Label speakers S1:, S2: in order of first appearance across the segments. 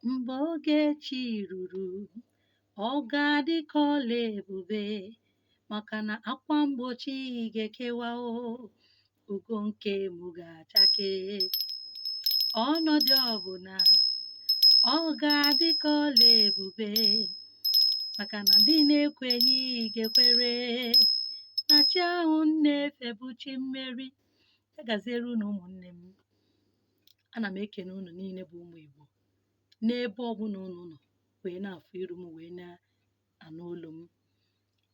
S1: Mgbe oge chi ruru, ọ ga-adị ka ọla ebube, maka na akwa mgbochi ga-ekewa o, ugo nke mụ ga-achake. Ọnọdụ ọbụla, ọ ga-adị ka ọla ebube, maka na ndị na-ekweghị ga-ekwere na chi ahụ m na-efe bụ chi mmeri. Ya gaziere unu ụmụnne m. Ana m ekene unu niile bụ ụmụ Igbo n'ebe ọbụla unu nọ wee na-afụ iru m wee na-anụ olu m.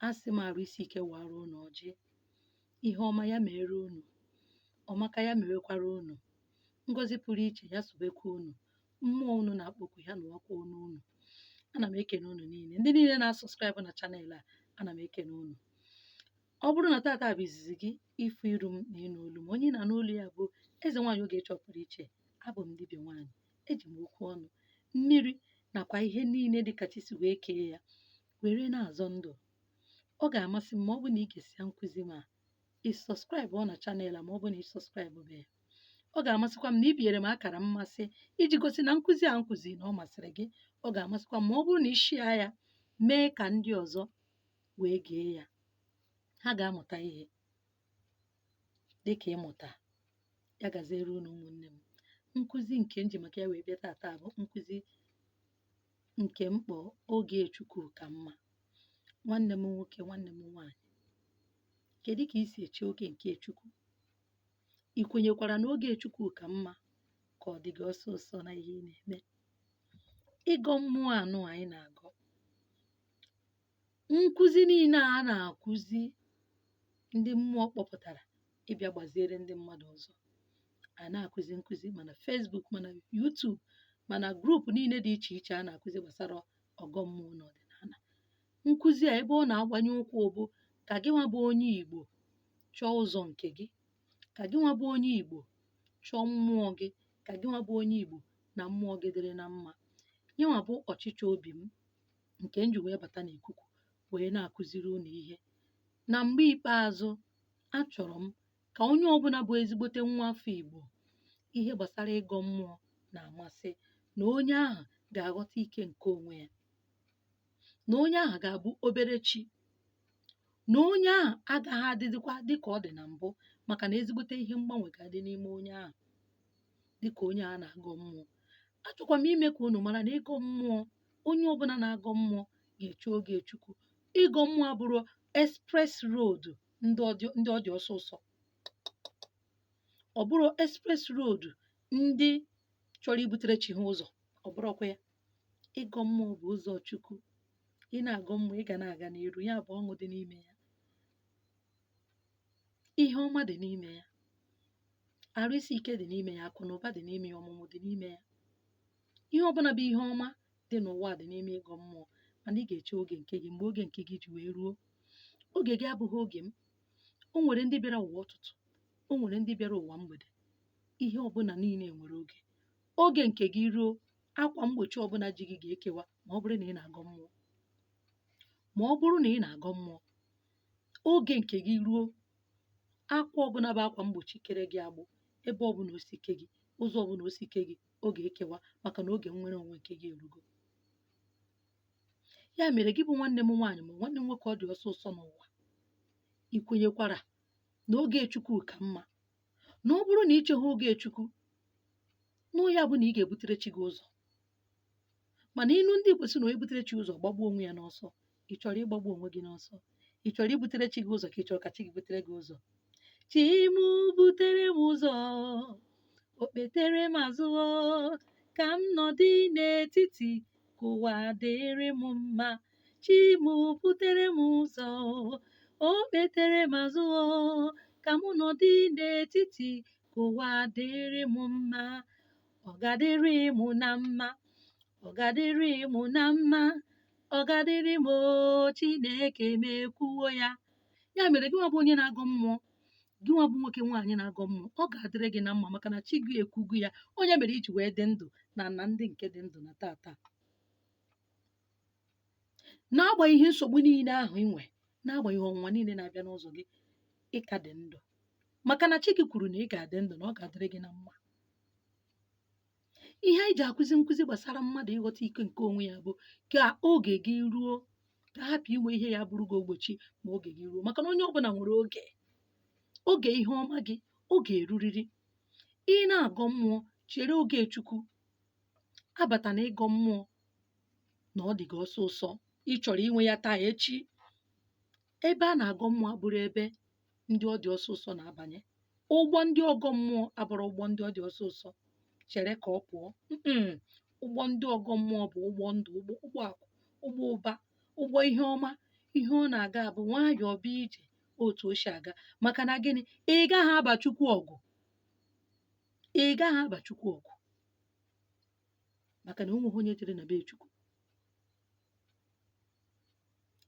S1: Asị m arụ isi ike wara unu ọjị. Ihe ọma ya mere unu, ọmaka ya merekwara unu, ngọzi pụrụ iche ya sobekwa unu, mmụọ unu na-akpọku ya nụwakwa ọnụ unu. Ana m ekene unu niile, ndị niile na-asubscribe na channel a, ana m ekene unu. Ọ bụrụ na tata bụ izizi gị ịfụ iru m na ịnụ olu m, onye ị na-anụ olu ya bụ eze nwaanyị Ogechi ọpụrụ iche. Abụ m dibịa nwaanyị, eji m okwu ọnụ, mmiri nakwa ihe niile dị ka chi si wee kee ya were na-azọ ndụ. Ọ ga-amasị m ma ọ bụ na ị gesia nkụzi m a, ị subscribe ọ na channel a ma ọ bụ na ị subscribe be. Ọ ga-amasịkwa m na ị binyere m akara mmasị iji gosi na nkụzi a nkụzi na ọ masịrị gị. Ọ ga-amasịkwa m ma ọ bụrụ na ị share ya mee ka ndị ọzọ wee gee ya, ha ga-amụta ihe dịka ịmụta. Ya gaziere unu ụmụnne m. Nkụzi nke m ji maka ya wee bịa tata bụ nkụzi nke m kpọ oge Chukwu ka mma. Nwanne m nwoke, nwanne m nwaanyị, kedu ka i si eche oge nke Chukwu? Ị kwenyekwara na oge Chukwu ka mma ka ọ dị gị ọsọ ọsọ na ihe ị na-eme? Ịgọ mmụọ anụ anyị na-agọ, nkụzi niile a na-akụzi ndị mmụọ kpọpụtara ịbịa gbaziere ndị mmadụ ụzọ. A na-akụzi nkụzi mana Facebook, mana YouTube, mana group niile dị iche iche a na-akụzi gbasara ọgọ mmụọ na ọdịnala. Nkụzi a ebe ọ na-agbanye ụkwụ bụ ka gị nwa bụ onye Igbo chọọ ụzọ nke gị, ka gị nwa bụ onye Igbo chọọ mmụọ gị, ka gị nwa bụ onye Igbo na mmụọ gị dịrị na mma. Nyanwa bụ ọchịchọ obi m nke m ji wee bata n'ikuku wee na-akụziri unu ihe. Na mgbe ikpeazụ, achọrọ m ka onye ọbụla bụ ezigbote nwa afọ Igbo ihe gbasara ịgọ mmụọ na-amasị, na onye ahụ ga-aghọta ike nke onwe ya, na onye ahụ ga-abụ obere chi, na onye ahụ agaghị adịdịkwa dịka ọ dị na mbụ, maka na ezigbote ihe mgbanwe ga-adị n'ime onye ahụ dịka onye a na-agọ mmụọ. Achọkwa m ime ka unu mara na ịgọ mmụọ, onye ọbụla na-agọ mmụọ ga-eche oge Chukwu. Ịgọ mmụọ abụrụ express road ndị ọ dị ọsọsọ, ọ bụrụ express road ndị chọrọ ibutere chi ha ụzọ, ọ bụrụkwa ya. Ịgọ mmụọ bụ ụzọ Chukwu. Ị na-agọ mmụọ, ị ga na-aga n'iru, ya bụ ọṅụ dị n'ime ya, ihe ọma dị n'ime ya, arụ isi ike dị n'ime ya, akụ na ụba dị n'ime ya, ọmụmụ dị n'ime ya, ihe ọbụla bụ ihe ọma dị n'ụwa dị n'ime ịgọ mmụọ. Mana ị ga-eche oge nke gị. Mgbe oge nke gị ji wee ruo, oge gị abụghị oge m. O nwere ndị bịara ụwa ụtụtụ, o nwere ndị bịara ụwa mgbede. Ihe ọbụla niile nwere oge. Oge nke gị ruo, akwa mgbochi ọbụla ji gị ga-ekewa ma ọ bụrụ na ị na-agọ mmụọ. Ma ọ bụrụ na ị na-agọ mmụọ, oge nke gị ruo, akwa ọbụla bụ akwa mgbochi kere gị agbụ, ebe ọbụla o si ke gị, ụzọ ọbụla o si ke gị, oge ekewa, maka na oge nnwere onwe nke gị erugo. Ya mere gị bụ nwanne m nwaanyị ma nwanne m nwoke ọ dị ọsọ ọsọ n'ụwa, ị kwenyekwara na oge Chukwu ka mma, na ọ bụrụ na ị cheghị oge Chukwu, na ya bụ na ị ga-ebutere chi gị ụzọ. Mana inu ndị Igbo sị na onye butere chi ụzọ gbagbuo onwe ya n'ọsọ. Ị chọrọ ịgbagbu onwe gị n'ọsọ? Ị chọrọ ibutere chi gị ụzọ ka ị chọrọ ka chi gị butere gị ụzọ? Chi m butere m ụzọ, o kpetere m azụ, ka m nọdị n'etiti ka ụwa dịrị m mma. Chi m butere m ụzọ, o kpetere m azụ, ka m nọdị n'etiti ka ụwa dịrị m mma. Ọ ga-adịrị m na mma, ọ ga-adịrị m na mma, ọ ga-adịrị m o, Chineke m ekwuwo ya. Ya mere gị nwa bụ onye na-agọ mmụọ, gị nwa bụ nwoke nwaanyị na-agọ mmụọ, ọ ga-adịrị gị na mma, maka na chi gị ekwugo ya. Onye mere iji wee dị ndụ na na ndị nke dị ndụ na tata, n'agbanyeghị nsogbu niile ahụ ị nwe, n'agbanyeghị ọnwụnwa niile na-abịa n'ụzọ gị, ị ka dị ndụ, maka na chi gị kwuru na ị ga-adị ndụ, na ọ ga-adịrị gị na mma. Ihe anyị ji akụzi nkụzi gbasara mmadụ ịghọta ike nke onwe ya bụ ka oge gị ruo, ka hapụ inwe ihe ya bụrụ gị ogbochi ma oge gị ruo, maka na onye ọbụla nwere oge. Oge ihe ọma gị, oge eruriri. Ị na-agọ mmụọ, chere oge Chukwu. Abata na ịgọ mmụọ na ọ dị gị ọsọsọ, ị chọrọ inwe ya taa echi. Ebe a na-agọ mmụọ abụrụ ebe ndị ọ dị ọsọsọ na-abanye. Ụgbọ ndị ọgọ mmụọ abụrụ ụgbọ ndị ọ dị ọsọsọ, chere ka ọ pụọ. Ụgbọ ndị ọgọ mmụọ bụ ụgbọ ndụ, ụgbọ akụ, ụgbọ ụba, ụgbọ ihe ọma. Ihe ọ na-aga bụ nwayọọ bụ ije otu o si aga. Maka na gịnị? Ị gaghị aba Chukwu ọgụ. Ị gaghị aba Chukwu ọgụ, maka na o nweghị onye jere na be Chukwu.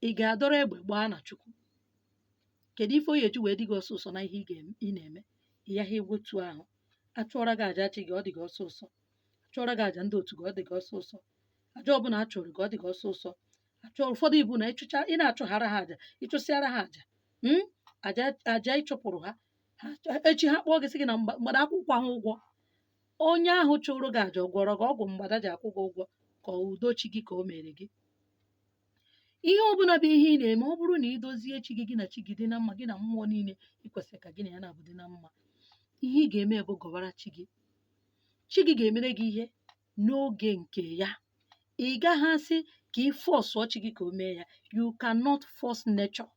S1: Ị ga-adọrọ egbe gbaa na Chukwu? Kedu ife o ga-eji wee dị gị ọsọsọ na ihe ị na-eme? Ị yaghị ewetu ahụ. Achụọra gị aja chi gị, ọ dị gị ọsọsọ. Achụọra gị aja ndị otu gị, ọ dị gị ọsọsọ. Aja ọbụla a chụrụ gị, ọ dị gị ọsọsọ. Achụọ ụfọdụ ibu na ịchụcha, ị na-achụghara ha aja, ịchụsịara ha aja, aja ịchụpụrụ ha, echi ha kpọọ gị sị gị na mgbada akwụkwọ ha ụgwọ. Onye ahụ chụrụ gị aja ọ gwọrọ gị ọgwụ mgbada ji akwụ gị ụgwọ, ka udo chi gị ka o mere gị? Ihe ọbụla bụ ihe ị na-eme, ọ bụrụ na ị dozie chi gị, gị na chi gị dị na mma, gị na mmụọ niile ị kwesịrị ka gị na ya na-abụ dị na mma, ihe ị ga-eme bụ gọbara chi gị. Chi gị ga-emere gị ihe n'oge nke ya. Ị gaghị asị ka ị forceụọ chi gị ka o mee ya. You cannot force nature.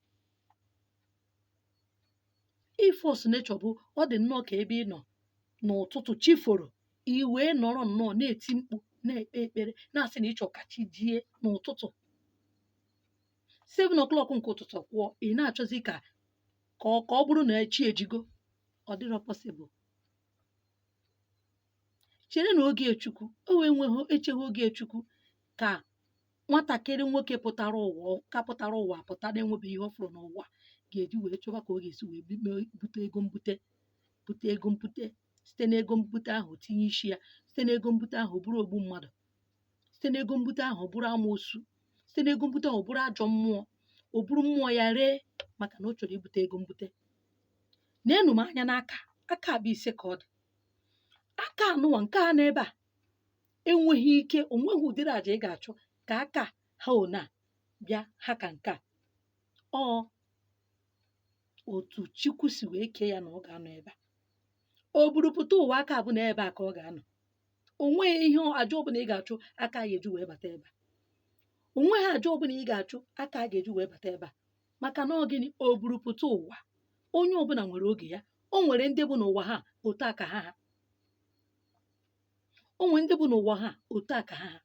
S1: Ịforce nature bụ ọ dị nnọọ ka ebe ị nọ n'ụtụtụ chi foro, ị wee nọrọ nnọọ na-eti mkpu, na-ekpe ekpere, na-asị na ịchọ ka chi jie n'ụtụtụ 7 o'clock nke ụtụtụ kwụọ, ị na-achọzi ka ka ọ bụrụ na chi ejigo. Ọ dịrọ possible. Chere na oge Chukwu. O wee nweghị echeghị oge Chukwu ka nwatakịrị nwoke pụtara ụwa, ka pụtara ụwa pụta na-enwebeghị ihe ọ fụrụ n'ụwa, ga-eji wee chọba ka ọ ga-esi wee bute ego mbute, bute ego mbute, site n'ego mbute ahụ tinye isi ya, site n'ego mbute ahụ bụrụ ogbu mmadụ, site n'ego mbute ahụ bụrụ amoosu, site n'ego mbute ahụ bụrụ ajọ mmụọ, o buru mmụọ ya ree maka na ọ chọrọ ibute ego mbute. Na-enu m anya n'aka, aka bụ ise ka ọ dị. Aka anụnwa nke a n'ebe a enweghị ike, onweghị ụdịrị àjà ị ga-achụ ka aka ha one a bịa ha ka nke a. Ọ otu Chukwu si wee kee ya na ọ ga-anọ ebe a. O buru pụta ụwa, aka bụ na ebe a ka ọ ga-anọ. O nweghị ihe àjà ọbụla ị ga-achụ aka ga-eji wee bata ebe a. O nweghị àjà ọbụla ị ga-achụ aka ga-eji wee bata ebe a. Maka na ọ gịnị? O buru pụta ụwa. Onye ọbụla nwere oge ya. O nwere ndị bụ n'ụwa ha otu a ka ha ha. O nwere ndị bụ n'ụwa ha otu a ka ha ha.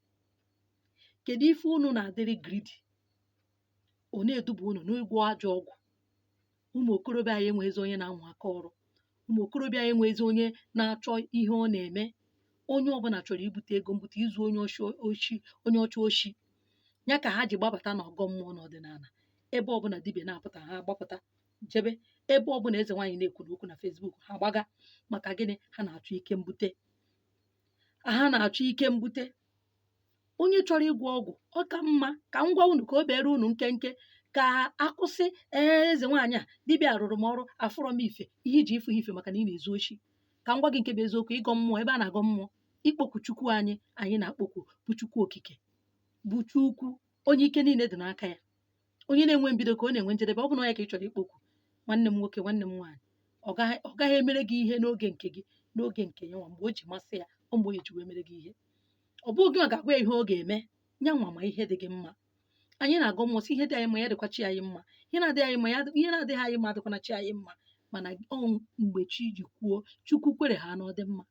S1: Kedu ife unu na-adịrị greedy? Ọ na-eduba unu n'ịgwọ ajọ ọgwụ. Ụmụ okorobịa anyị enweghịzi onye na-amụ aka ọrụ. Ụmụ okorobịa anyị enweghịzi onye na-achọ ihe ọ na-eme. Onye ọbụla chọrọ ibute ego mbute, izu onye oshi, onye ọchụ oshi. Ya ka ha ji gbabata n'ọgọ mmụọ n'ọdịnala. Ebe ọbụla dibịa na-apụta, ha agbapụta jebe. Ebe ọbụla eze nwaanyị na-ekwuru okwu na Facebook, ha gbaga. Maka gịnị? Ha na-achọ ike mbute. Ha na-achọ ike mbute. Onye chọrọ ịgwọ ọgwụ, ọ ka mma ka m gwa unu ka o bere unu nkenke ka akwụsị. Eze nwaanyị a, dibịa rụrụ m ọrụ, afụrọ m ife. Ihe iji ịfụ ife maka na ị na-ezu oshi. Ka m gwa gị nke bụ eziokwu, ịgọ mmụọ, ebe a na-agọ mmụọ, ikpokwu Chukwu anyị, anyị na-akpọkwu bụ Chukwu okike, bụ Chukwu onye ike niile dị n'aka ya, onye na-enwe mbido ka ọ na-enwe njedebe. Ọ bụ na ya ka ị chọrọ ikpokwu, nwanne m nwoke, nwanne m nwaanyị, ọ gaghị emere gị ihe n'oge nke gị, n'oge nke ya nwa, mgbe o ji masị ya, ọ mgbe o ji wee mere gị ihe. Ọ bụghị gị ga-agwa ya ihe ọ ga-eme. Ya nwa ma ihe dị gị mma. Anyị na-agọ mmụọ sị ihe dị anyị mma ya dịkwa chi anyị mma, ihe na-adịghị anyị mma ya, ihe na-adịghị anyị mma adịkwana chi anyị mma. Mana ọ mgbe chi ji kwuo, Chukwu kwere ha na ọ dị mma.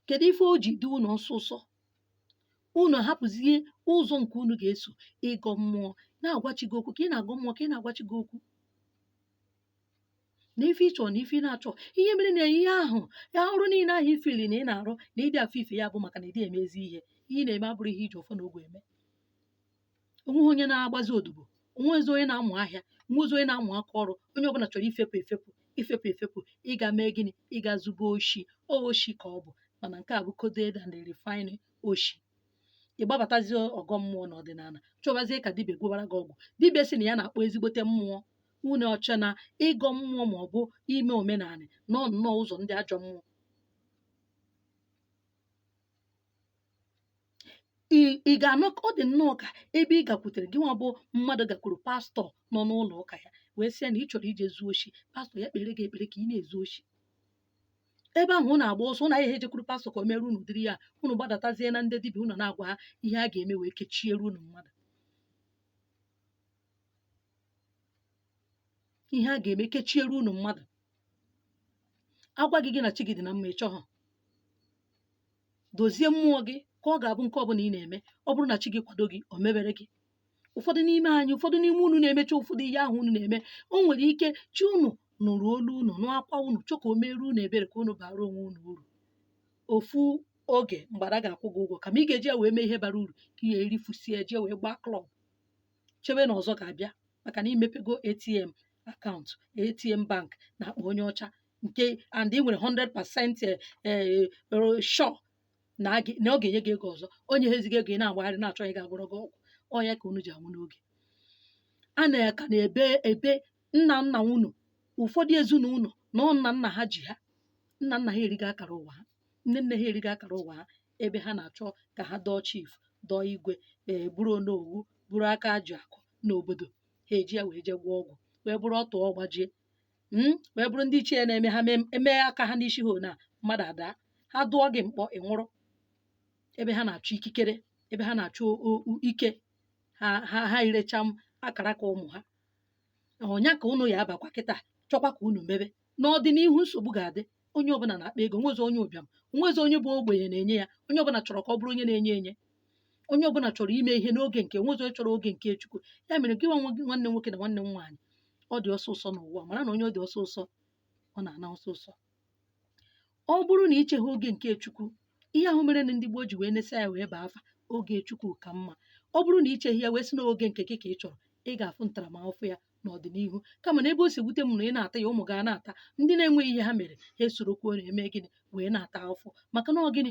S1: Kedu ife o ji dị unu ọsụsọ? Unu ahapụzie ụzọ nke unu ga-eso ịgọ mmụọ, na-agwa chi gị okwu. Ka ị na-agọ mmụọ, ka ị na-agwa chi gị okwu na ife ị chọrọ na ife ị na-achọ. Ihe mere na ihe ahụ ya, ọrụ niile ahụ ifili na ị na-arụ na ịdị afọ ife ya bụ maka na ịdị emezi ihe. Ihe ị na-eme abụrụ ihe iji ọfọ na ogwe eme. Onweghị onye na-agbazi odibo, onweghịzi onye na-amụ ahịa, onweghịzi onye na-amụ aka ọrụ. Onye ọbụla chọrọ ifepụ efepụ, ifepụ efepụ, ịga mee gịnị? Ịga zube oshi. Ọ oshi ka ọ bụ, mana nke a bụ coded and refined oshi. Ị gbabatazie ọgọ mmụọ n'ọdịnala, chọbazie ka dibịa gwọbara gị ọgwụ. Dibịa sị na ya na-akpọ ezigbote mmụọ. Unu ọcha na ịgọ mmụọ ma ọ bụ ime omenala nọ nnọọ ụzọ ndị ajọ mmụọ. Ị ga-anọ ọ dị nnọọ ka ebe ị gakwutere gị nwa bụ mmadụ gakwuru pastọ nọ n'ụlọ ụka ya wee sị ya na ị chọrọ ije zuo oshi, pastọ ya kpere gị ekpere ka ị na-ezu oshi. Ebe ahụ unu agba ọsọ, unu agaghị ejekwuru pastọ ka o mere unu ụdịrị ya, unu gbadatazie na ndị dibịa unu na-agwa ha ihe a ga-eme wee kechiere unu mmadụ, ihe a ga-eme kechiere unu mmadụ. Agwa gị gị na chi gị dị na mma, ị chọghọ. Dozie mmụọ gị ka ọ ga-abụ nke ọbụla ị na-eme, ọ bụrụ na chi gị kwado gị, o mebere gị. Ụfọdụ n'ime anyị, ụfọdụ n'ime unu na-emecha ụfọdụ ihe ahụ unu na-eme, o nwere ike chi unu nụrụ olu unu, nụ akwa unu, chọ ka o mere unu ebere ka unu bara onwe unu uru. Ofu oge mgbada ga-akwụ gị ụgwọ, kama ị ga-eji ya wee mee ihe bara uru, ka ị ga-erifusie jee wee gbaa club, chebe na ọzọ ga-abịa, maka na imepego ATM akaụntụ, ATM bank na akpa onye ọcha nke and ị nwere 100% sure na ọ ga-enye gị ego ọzọ. Onye hezighị ego ị na-agbagharị na-achọ ị ga-agwọrọ gị ọgwụ ọ ya ka unu ji anwụ n'oge. A na-aka na-ebe ebe nna nna unu, ụfọdụ ezinụlọ na ọ nna nna ha ji ha, nna nna ha erigo akara ụwa ha, nne nne ha erigo akara ụwa ha, ebe ha na-achọ ka ha dọọ chief, dọọ igwe, ee bụrụ onowu, bụrụ aka ajụ akụ n'obodo, ha eji ya wee jee gwọọ ọgwụ, wee bụrụ ọtụ ọgbajie, wee bụrụ ndị ichie na-eme ha emee aka ha n'isi ha na mmadụ ada ha dụọ gị mkpọ ị nwụrụ. Ebe ha na-achọ ikikere, ebe ha na-achọ ike, ha ha ha irecha m akara aka ụmụ ha. Ọnya ka unu ya abakwa kịta chọkwa ka unu mebe n'ọdịnihu. Nsogbu ga-adị. Onye ọbụla na-akpa ego, nwezi onye ụbịam, nwezi onye bụ ogbenye na-enye ya. Onye ọbụla chọrọ ka ọ bụrụ onye na-enye enye. Onye ọbụla chọrọ ime ihe n'oge nke, nwezi onye chọrọ oge nke Chukwu. Ya mere gị nwa nwanne nwoke na nwanne m nwaanyị, ọ dị ọsọsọ n'ụwa, mara na onye ọ dị ọsọsọ ọ na-ana ọsọsọ. Ọ bụrụ na ichegha oge nke Chukwu, ihe ahụ mere na ndị gboo ji wee nesa ya wee baa afa, oge Chukwu ka mma. Ọ bụrụ na icheghi ya wee sị na oge nke gị ka ị chọrọ, ị ga-afụ ntaramahụhụ ya n'ọdịnihu. Kama na ebe o si wute m na ị na-ata ya, ụmụ gị a na-ata, ndị na-enweghị ihe ha mere ha esorokwuo na-eme gịnị wee na-ata ahụhụ, maka na ọ gịnị?